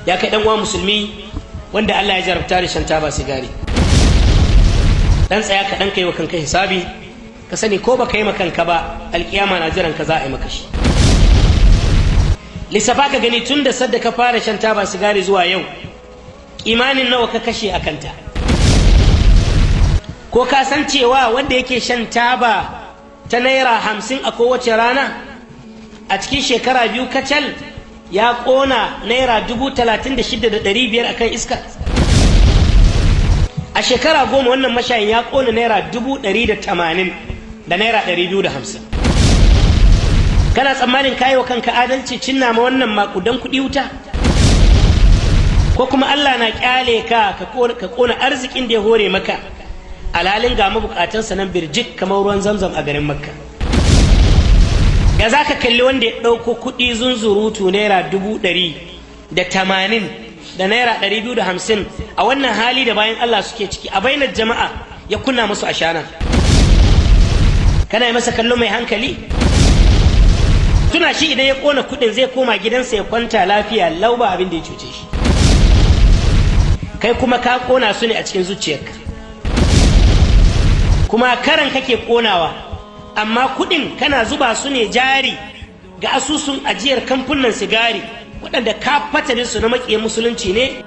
Ya kai dan uwa musulmi wanda Allah ya jarabta da shan taba sigari, dan tsaya ka dan kai wa kanka hisabi. Ka sani, ko baka yi ma kanka ba, alkiyama na jiran ka, za a yi maka shi. Lissafa ka gani, tun da sadda ka fara shan taba sigari zuwa yau, imanin nawa ka kashe a kanta? Ko ka san cewa wanda yake shan taba ta ₦50 a kowace rana, a cikin shekara 2 kacal ya ƙona ₦36,500 akan iska? A shekara 10, wannan mashayin ya ƙona ₦180,000 da ₦250. Kana tsammanin kayi wa kanka adalci cinna ma wannan makudan kuɗi wuta? Ko kuma Allah na kyale ka ka kona arzikin da ya hore maka, alhalin ga mabukatansa nan birjik kamar ruwan Zamzam a garin Makka? Ya za ka kalli wanda ya ɗauko kuɗi zunzurutu ₦180,000 da ₦250, a wannan hali da bayan Allah suke ciki, a bainar jama'a ya kunna musu ashana? Kana yi masa kallo mai hankali? Tuna shi, idan ya kona kuɗin, zai koma gidansa ya kwanta lafiya lau, ba abin da ya cuce shi. Kai kuma ka kona su ne a cikin zuciyarka, kuma karan kake konawa, amma kuɗin kana zuba su ne jari ga asusun ajiyar kamfunan sigari, waɗanda ka fatanin su na maƙiyan musulunci ne.